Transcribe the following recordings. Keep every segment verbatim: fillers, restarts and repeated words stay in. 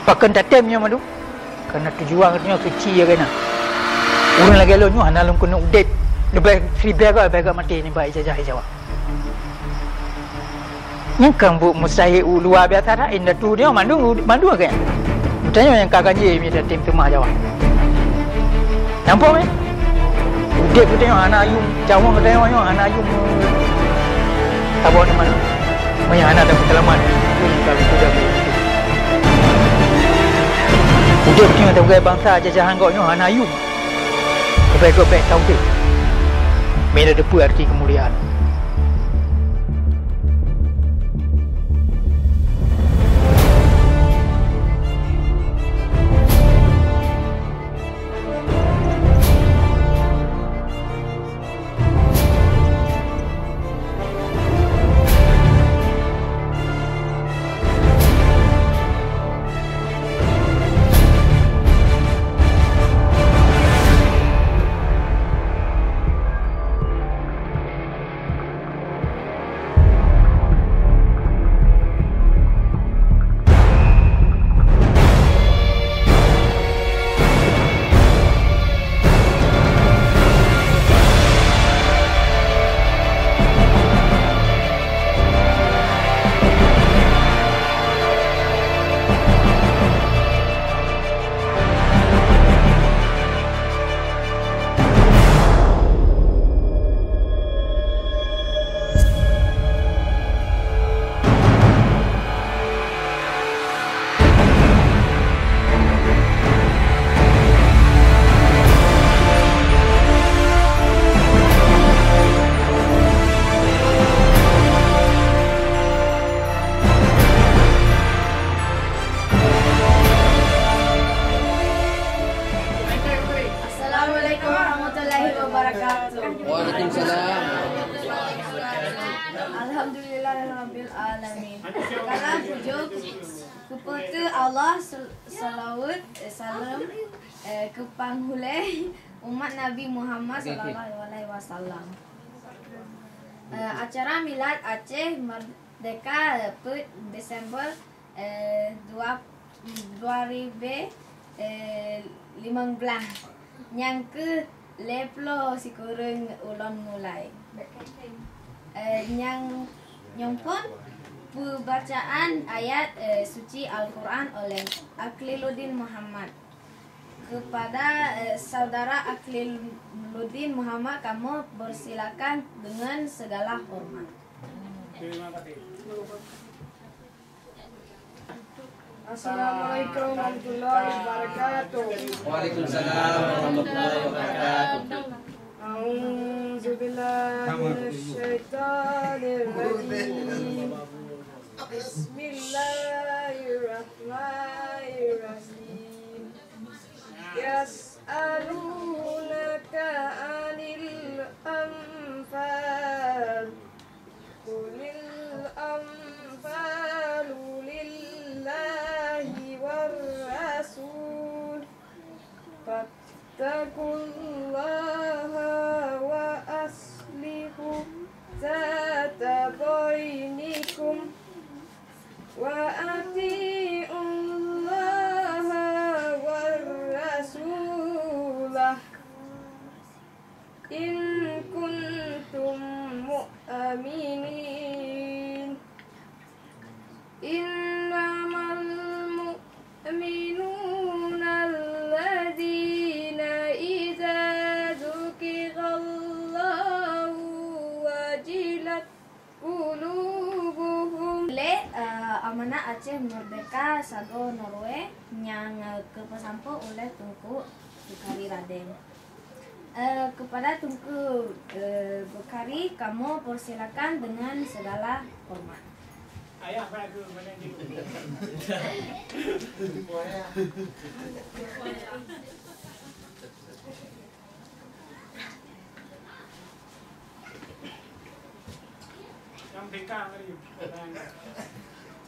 Pakon tatem nyoe mandum? Karena tujuan geutanyoe suci ya keunan. Ureuëng lagée lôn nyoe hana lôn keuneuk udeb, leubeh siribée goe leubeh gét maté nibak ijazah Jawa. Nyan kan buet mustahil luar biasa that, indatu nyoe mandum, mandum kan. Geutanyoe nyang ka ganjé mita tem teumah Jawa. Nampak meh? Udeb geutanyoe hana yum, cawan geutanyoe nyoe hana yum. Saboh teuma. Meunyoe hana dapeuseulamat, pun ka geupeugah. Udeb nyoe sabagai bansa jajahan gobnyoe hana yum. Leubeh gét bék tauhid. Meunan teupeue arti keumuliaan. Assalamualaikum warahmatullahi wabarakatuh. Waalaikumsalam. Alhamdulillahirabbil alamin. Segala puji kepada Allah, sel-, selawat, eh, salam, eh, keu panghulée umat Nabi Muhammad sallallahu alaihi wasallam. Eh, acara Milad Aceh Merdeka, eh, peuet Desember, eh, dua, dua ribée, eh, limong blaih. Nyang keuh lhée ploh sikureueng ulôn mulai. Eh, nyang nyoe phon peubacaan ayat, eh, suci Al-Quran oleh Akliluddin Muhammad. Kepada, eh, saudara Akliluddin Muhammad, kamoe persilakan dengan segala hormat. Assalamualaikum warahmatullahi wabarakatuh. Waalaikumsalam warahmatullahi wabarakatuh. أعوذ بالله من الشيطان الرجيم. بسم الله الرحمن الرحيم. يسألونك عن الأنفال. قل الأنفال لله والرسول. فاتقوا الله وأصلحوا ذات بينكم. وأطيعوا الله والرسول إن كنتم مؤمنين. إنما المؤمنون الذين إذا ذكر الله وجلت قلوبهم. Lé, eh, Amanah Aceh Merdeka sagoe Norway nyang, eh, geupeusampoe uleh Teungku Bukhari Raden. Eh, kepada Teungku, eh, Bukhari, kamoe persilakan dengan segala hormat. Ayah pada aku mana dia?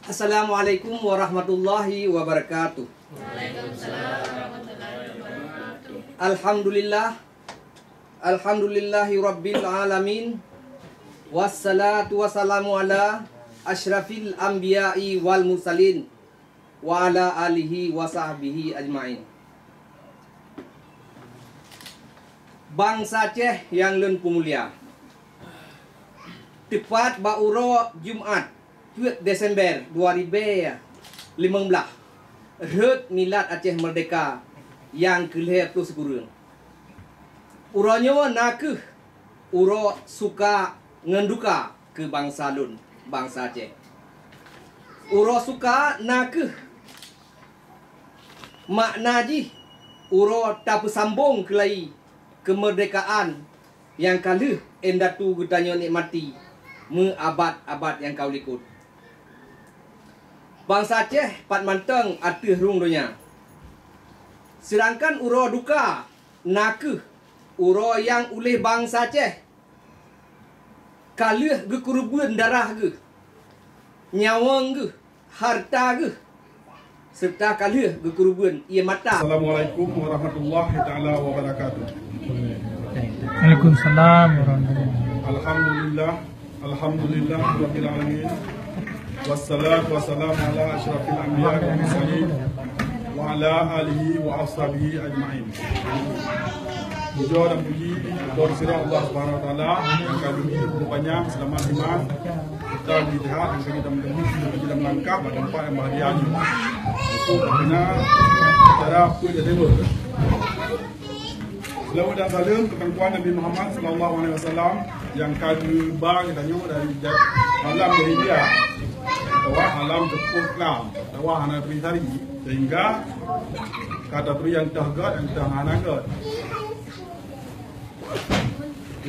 Assalamualaikum warahmatullahi wabarakatuh. Waalaikumsalam warahmatullahi wabarakatuh. Alhamdulillah. Alhamdulillahi rabbil alamin. Wassalatu wassalamu ala asyrafil anbiya'i wal mursalin. wa ala alihi wa sahbihi ajmain. Bansa Aceh nyang lôn peumulia, teupat bak uroe Jumat, peuet Desember dua ribèe limong blah, rhot milad Aceh Merdeka nyang keu lhèe ploh sikureueng. Uroe nyoe na kheueh uroe suka ngon duka keu bansa lôn, bansa Aceh. Uroe suka na kheueh makna jih uroe tapeusambong keulai keumeurdekaan nyang ka lheueh indatu geutanyoe nikmati meuabad-abad nyang ka u likot. Bansa Aceh pat mantong ateueh rhueng donya. Seudangkan uroe duka na kheueh uroe nyang uléh bansa Aceh ka lheueh geukeureubeuen darah geuh, nyawöng geuh, hareuta geuh, seureuta ka lheueh geukeureubeuen ié mata. Assalamualaikum warahmatullahi taala wabarakatuh. Waalaikumsalam warahmatullahi. Alhamdulillah, alhamdulillah rabbil alamin. Wassalatu wassalamu ala asyrafil anbiya wal mursalin wa ala alihi wa ashabihi ajmain. Puja dan puji bak Allah Subhanahu wa Taala nyang ka geubri umur panyang, seulamat iman, serta meusehat nyang ka geubri dalam langkah bak teumpat nyang bahgia nyoe. Untuk kena acara peuet Desember. Seulaweuet dan saleuem keu Teungku Nabi Muhammad sallallahu alaihi wasallam nyang ka geuba geutanyoe dari ja-, alam jahiliyah atawa alam teupeu Islam atawa hana turi sari, sehingga ka taturi nyang teuh gét, nyang teuh hana gét.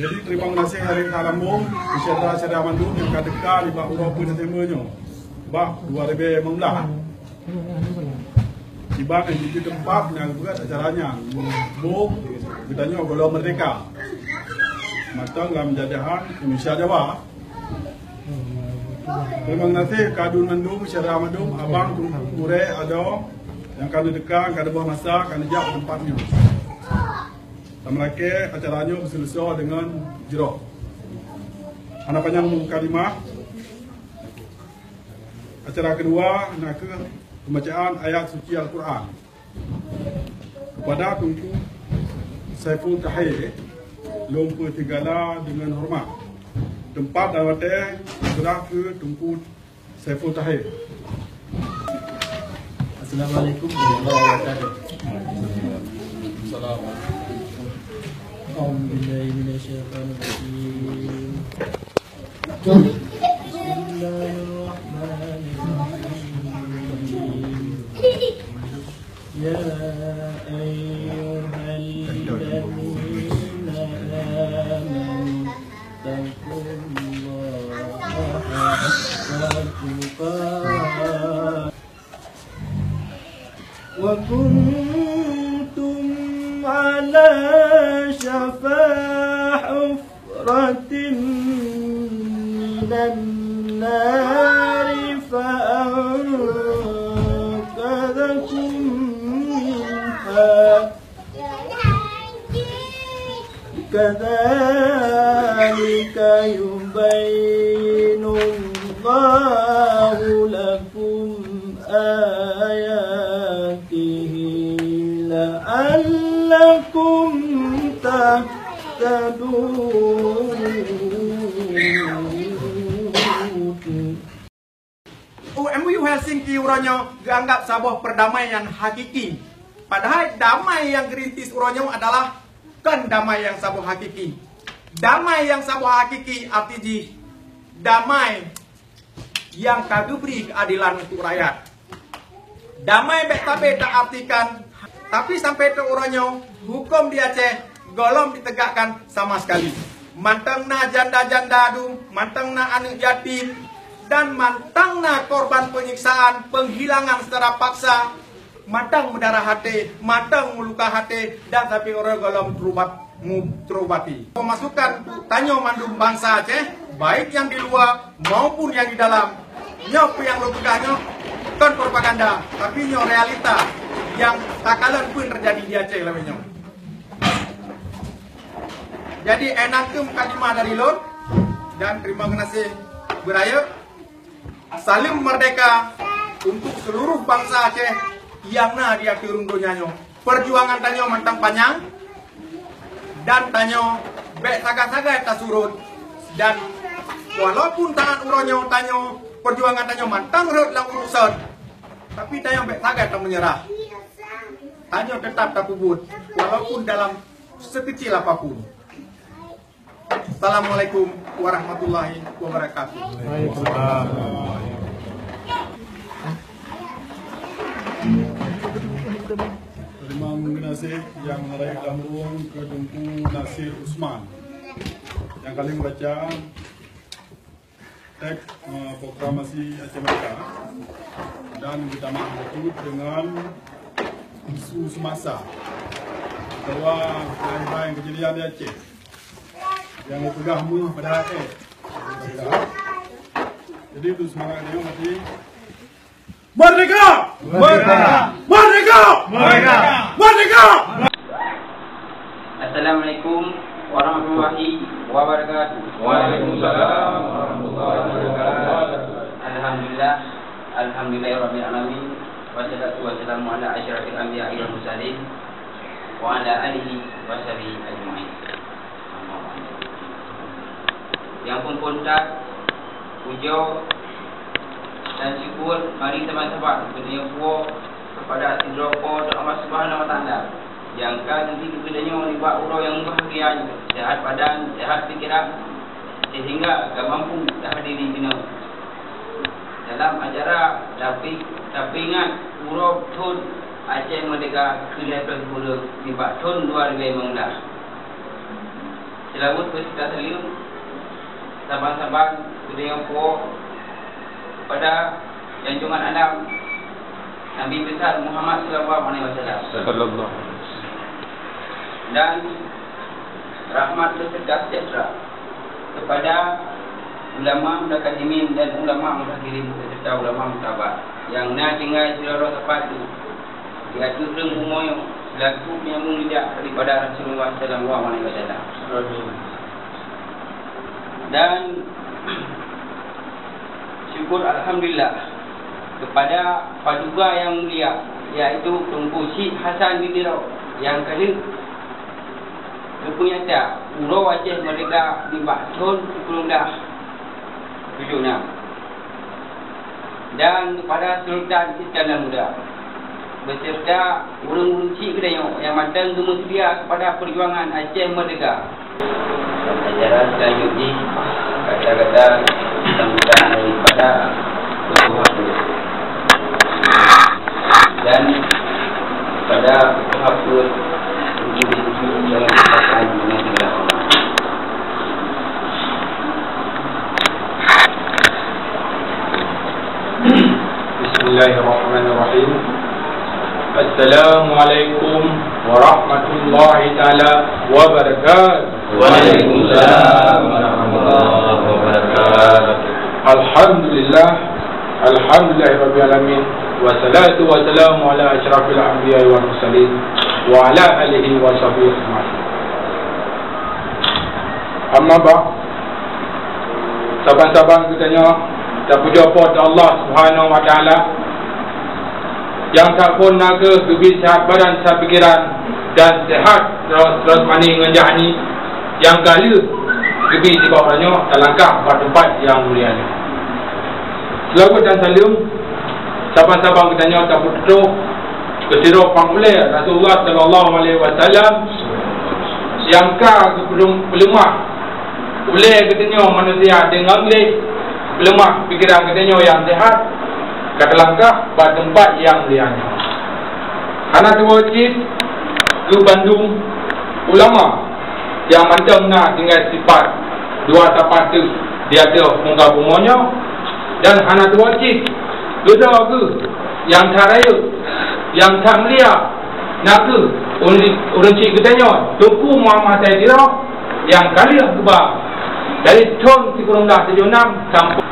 Jadi, terima kasih hari Kalambong, syedara-syedara mandum nyang ka teuka nibak uroe peuet Desember nyoe, bak dua ribèe limong blah. Iban nyang jiteupeue teumpat nyang geubuet acara nyan, bôh geutanyoe gohlom meurdehka mantong lam jajahan Indonesia Jawa. Terima kasih keu mandum syedara mandum, abang, teungku, gurèe, adoe nyang ka neuteuka, nyang ka neubôh masa, ka neujak teumpat nyoe. Tameulakèe acara nyoe beuseuleusoe deungon jroh. Hana panyang mukadimah. Acara keudua na kheueh pembacaan ayat suci Al-Quran. Kepada Teungku Saiful Tahir, lôn peusigala deungon hormat. Teumpat dan watèe serah keu Teungku Saiful Tahir. Assalamualaikum warahmatullahi wabarakatuh. Assalamualaikum. A'udzubillahi minasyaitonirrajim. Bismillahirrahmanirrahim. Ya ayyuhalladzina amanu taqullaha haqqa tuqatih. وكنتم على شفا حفرة من النار فأنقذكم منها. كذلك يبين الله لكم آياته لعلكم تهتدون. U M O U Helsinki uroe nyoe geuanggab saboh perdamaian hakiki. Padahai damai nyang geurintis uroe nyoe adalah kon damai nyang saboh hakiki. Damai nyang saboh hakiki arti jih damai nyang ka geubri keuadelan untuk rakyat. Damai bèk sabe taartikan, tapi sampoe teuk uroe nyoe, huköm di Aceh gohlom ditegakkan sama sekali. Mantong na janda-janda dum, mantong na aneuk yatim, dan mantong na korban penyiksaan, penghilangan secara paksa, mantong meudarah até, mantong meuluka até, dan sampoe uroe gohlom teurubat. Mu-, terobati. Pemasukan tanyoe mandum bansa Aceh, baik nyang di luwa maupun nyang di dalam. Nyoe peue nyang lôn peugah nyoe kon propaganda, tapi nyoe realita nyang takalon peue teujadi di Aceh lawét nyoe. Jadi, eh, nakeuh mukadimah dari lôn, dan terima kasih beuraya. Saleuem merdeka, Untuk seluruh bansa Aceh nyang na di ateueh rhueng donya nyoe, peujuangan tanyoe mantong panyang dan tanyoe bék sagai-sagai tasurot. Dan walaupun saat uroe nyoe tanyoe peujuangan tanyoe mantong rhot lam uroe seut, tapi tanyoe bék sagai tameunyeurah. Tanyoe teutap tapeubuet walaupun dalam sekeucil apapun. Assalamualaikum warahmatullahi wabarakatuh. Terima kasih yang menarik lambung ke Teungku Nasir Usman. Yang kali membaca teks, eh, proklamasi Aceh Merdeka dan bertambah lanjut dengan isu semasa bahwa hai-hai kejadian di Aceh yang geupeugah meuh padahai ék. Jadi, untuk semangat dia mati. Merdeka! Merdeka! Merdeka! Merdeka! Merdeka! Assalamualaikum warahmatullahi wabarakatuh. Waalaikumsalam warahmatullahi wabarakatuh. Alhamdulillah, alhamdulillahirabbil alamin. Wassalatu wassalamu ala asyrafil anbiya'i wal mursalin wa ala alihi wa sahbihi ajma'in. Nyang phon-phon that, pujoe dan syukur mari saban-saban geutanyoe puwoe keupada sidroe Po teu Allah Subhanahu wa Taala, nyang ka geubri keu geutanyoe nibak uroe nyang mubahgia nyoe, seuhat badan, seuhat pikeran, seuhingga ka mampu tahadiri inoe dalam acara tapi, tapeuingat uroe thon Aceh Merdeka keu lhèe plôh sikureueng nibak thon dua ribèe limong blah. Seulaweuet beuseuta saleuem saban-saban geutanyoe puwoe keupada junjungan alam Nabi Besar Muhammad sallallahu alaihi wasallam. Sallallahu alaihi wasallam. Dan rahmat beuseuta sejahtera keupada ulama mutakaddhimin dan ulama mutahhirin beuseuta ulama mutaba nyang na tinggai sidroe-droe teumpat di ateueh rhueng bumoe nyoe, seulaku penyambung lidah daripada Rasulullah sallallahu alaihi wasallam. Amin. Dan syukur alhamdulillah keupada paduka nyang mulia, yaitu Teungku Chik Hasan bin Tiro nyang ka lheueh geupeunyata uroe Aceh Merdeka nibak thon sikureueng blah tujoh nam. Dan keupada Sultan Iskandar Muda, beserta ureueng-ureueng chik geutanyoe nyang mantong geumeuseudia keupada peujuangan Aceh Merdeka. Acara selanjut jih, kata-kata sambutan daripada Ketua Hapus. Dan pada Ketua Hapus untuk diisi dalam kesempatan dengan segala hormat. Bismillahirrahmanirrahim. Assalamualaikum warahmatullahi taala wabarakatuh. Waalaikumsalam warahmatullahi wabarakatuh. Alhamdulillah. Alhamdulillahirabbil alamin. Wassalatu wassalamu ala asyrafil anbiya'i wal mursalin wa ala alihi wa sahbihi ajma'in. Amma ba'd. Saban-saban geutanyoe tapujoe Po teu Allah Subhanahu wa Taala, nyang that phon na kheueh geubri seuhat badan, seuhat pikeran, dan seuhat ros-, rohani ngon jasmani, nyang ka lheueh geubri sidroe nyoe talangkah bak teumpat nyang mulia nyoe. Seulaweuet dan saleuem saban-saban geutanyoe tapeututoh keu sidroe pang ulèe Rasulullah sallallahu alaihi wasallam nyang ka geupeuleumah ulèe geutanyoe manusia deungon lé peuleumah pikeran geutanyoe nyang seuhat ka talangkah bak teumpat nyang mulia nyoe. Hana tuwoe cit keu bandum ulama nyang mantong na tinggai sipat dua tapak teuk di ateueh muka bumoe nyoe, dan hana tuwoe cit geutanyoe geuh nyang that rayeuk, nyang that mulia, na kheueh ureueng, ureueng chik geutanyoe, Teungku Muhammad Said Tiro, nyang ka lheueh geuba dari thon sikureueng blah tujoh nam sampoe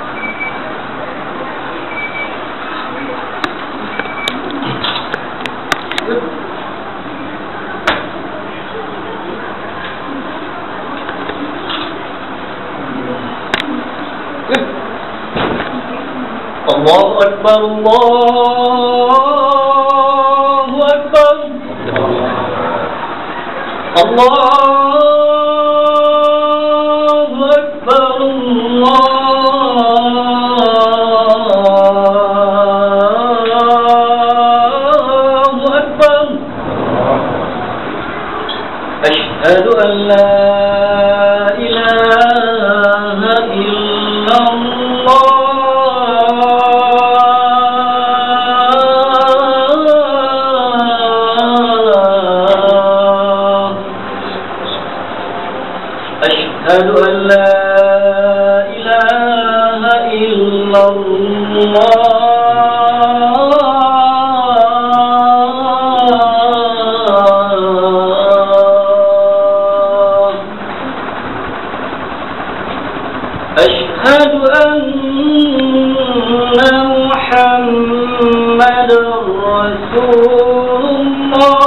الله أكبر، الله أكبر. الله أكبر، الله أكبر. أشهد أن لا إله إلا الله. أشهد أن لا إله إلا الله. أشهد أن محمدا رسول الله.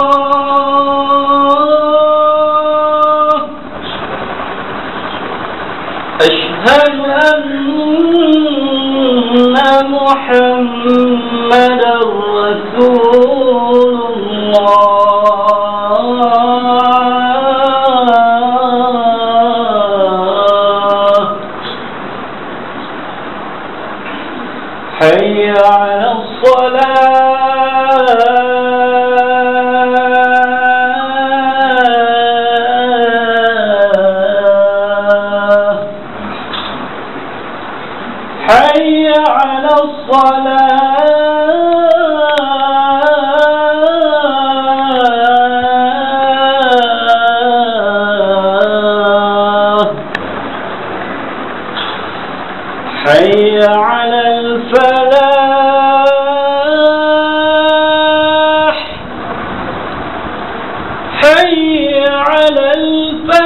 أشهد أن محمدا رسول الله. حي على الصلاة. حي على الصلاة. حي على الفلاح. حي على الفلاح.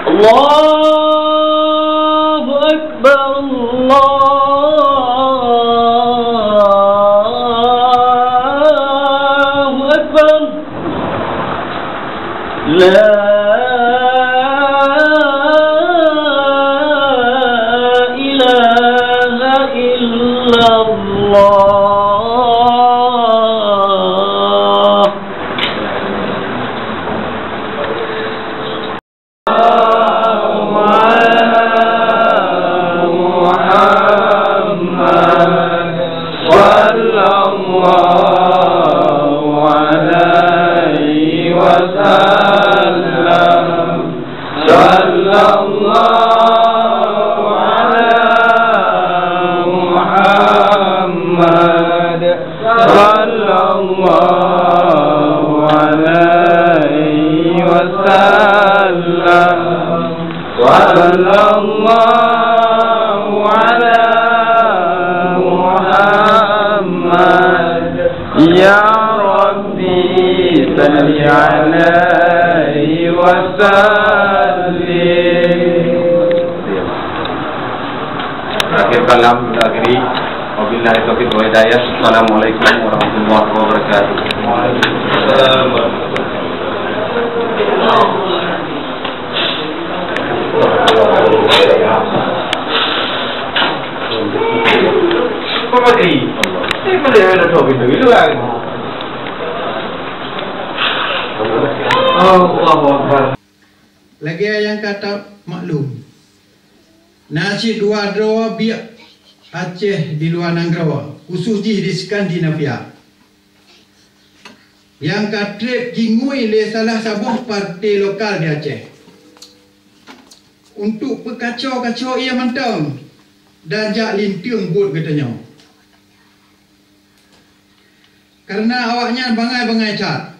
الله أكبر، الله أكبر. لا إله إلا الله. صلى الله عليه وسلم. صلى الله على محمد. صلى الله عليه وسلم. صلى الله على محمد. يا ربي صل عليه وسلم. Akhir kalam kita akhiri. Wabillahi taufiq wal hidayah. Assalamualaikum warahmatullahi wabarakatuh. Allahu Akbar. Lagée nyang ka tamaklum, na cit dua droe biek Aceh di luwa nanggroe, khusos jih di Skandinavia, nyang ka treb jingui lé salah saboh partai lokal di Aceh untuk peukaco-kaco ié mantong dan jak linteueng buet geutanyoe. Kareuna awaknyan bangai-bangai that,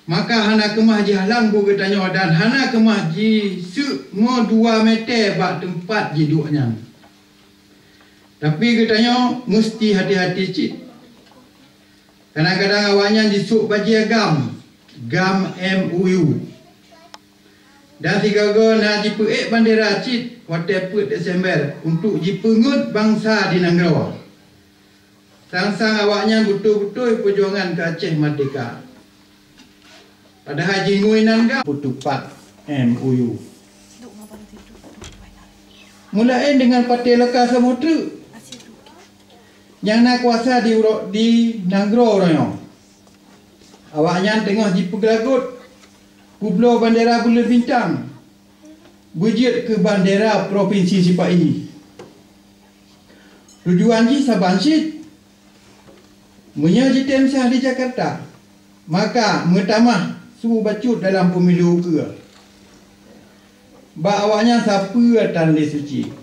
maka hana keumah jihalang bu geutanyoe dan hana keumah jiseuk meudua meuté bak teumpat jiduek nyan. Tapi geutanyoe musti hati-hati cit. Kadang-kadang awaknyan jisok bajée GAM, GAM M O U. Dan sigoe-goe na jipeuék bandera cit watée peuet Desember untuk jipeungeuet bansa di nanggroe. Sang-sang awaknyan beutôi-beutôi peujuangan keu Aceh merdeka. Padahai jingui nan ga peutupat M O U. Meulaén deungon Partai Lokal Samotreuk nyang na kuasa di uroe, di nanggroe uroe nyoe. Awaknyan teungoh jipeuglagot peubloe bandera buleuen bintang beujeuet keu bandera Provinsi Sipahi. Tujuan jih saban cit. Meunyoe jitem sah di Jakarta, maka meutamah su bacut dalam pemilu ukeue. Bak awaknyan sapeue tan lé suci.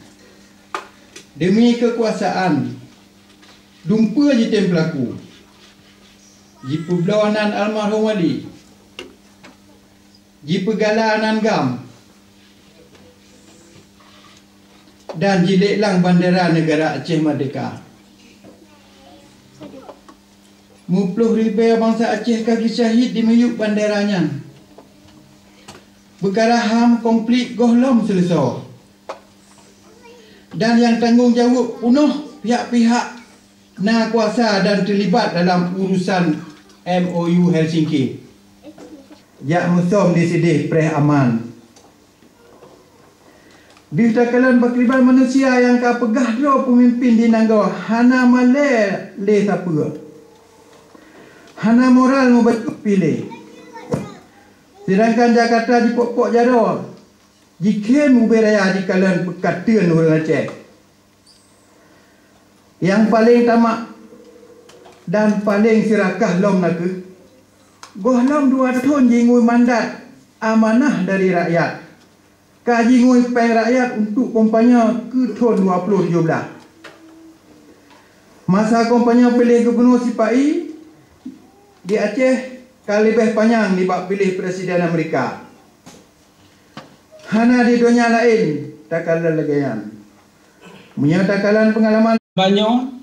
Demi keukuasaan, dumpeue jitem peulaku. Jipeubloe nan almarhum wali. Jipeugala nan GAM, dan jileklang bandera neugara Aceh Merdeka. Muploh ribèe bansa Aceh ka geusyahid di miyueb bandera nyan. Peukara HAM konflik gohlom seuleusoe. Dan nyang tanggong jaweueb peunoh pihak-pihak na kuasa dan teulibat dalam urusan M O U Helsinki. Jak musöm di sideh preh aman. Deuh takalon pakriban manusia nyang ka peugah droe peumimpin di nanggroe hana malèe lé sapeue. Hana moral mubacut pih lé. Seudangkan Jakarta jipok-pok jaroe, jikheun ubé raya jikalon peukateuen ureuëng Aceh. Nyang paleng tamak dan paleng seurakah lom nakeuh, gohlom dua thon jingui mandat amanah dari rakyat, ka jingui péng rakyat untuk kampanye keu thon dua ploh tujoh blaih. Masa kampanye piléh gubunur sipa-i di Aceh ka leubeh panyang nibak piléh presiden Amerika. Hana di donya laén takalon lagée nyan. Meunyoe takalon peungalaman banyoe,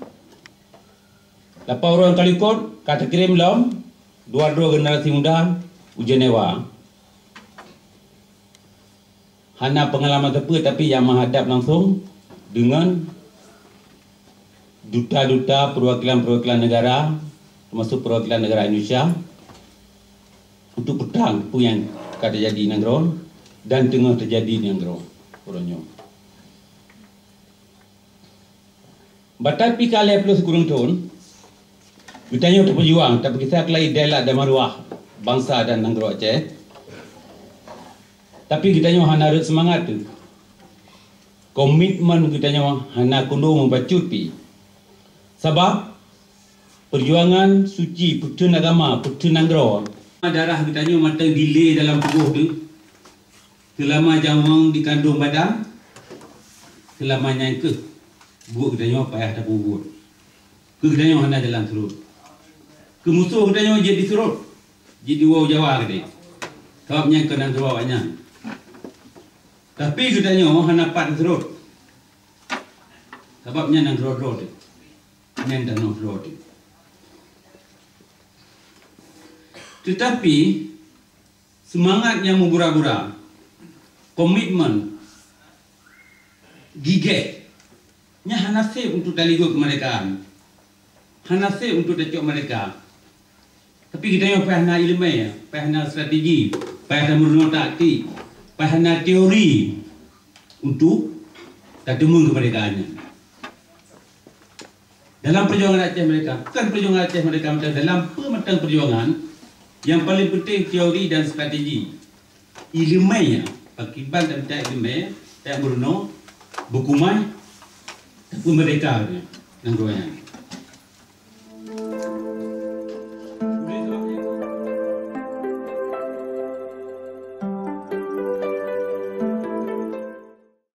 lapan uroe nyang ka likot ka teukirém lom dua droe generasi muda u Jenewa. Hana peungalaman sapeue, tapi nyang meuhadab langsong deungon duta-duta perwakilan-perwakilan negara, termasuk perwakilan negara Indonesia, untuk peutang peue nyang ka teujadi nanggroe dan teungoh teujadi nanggroe uroe nyoe. Batai pih ka lhée ploh sikureueng thon, geutanyoe tapeujuang, tapeugisa keulayi dailat dan maruah bansa dan nanggroe Aceh. Tapi geutanyoe hana rhot seumangat teuh. Komitmen geutanyoe hana keunoe mubacut pih. Sabab peujuangan suci peuteun agama, peuteun nanggroe. Darah geutanyoe mantong dilée dalam tuboh teuh. Seulama nyawöng dikandong badan, seulama nyan keuh buet geutanyoe payah tapeubuet. Keu geutanyoe hana jalan seurot. Keu musoh geutanyoe jeuet diseurot, jeuet diwoe Jawa keudeh. Sabab nyan keuh nanggroe awaknyan. Tapi geutanyoe hana pat diseurot. Sabab nyan nanggroe droe teuh. Nyan tanoh droe teuh. Teutapi, seumangat nyang meugura-gura, komitmen, gigéh, nyan hana sép untuk taligoe keumeurdekaan. Hana sép untuk tacok meurdeka. Tapi geutanyoe payah na iéleumé, payah na strategi, payah tameurunoe taktik, payah na teori untuk tateumeung keumeurdekaan nyan. Dalam peujuangan Aceh Merdeka, bukan peujuangan Aceh Merdeka mantong, dalam peue mantong peujuangan, nyang paleng peunteng teori dan strategi. Iéleumé nyan, pakriban tamita iéleumé, tameurunoe, beukumai, tapeumeurdeka nanggroe nyan.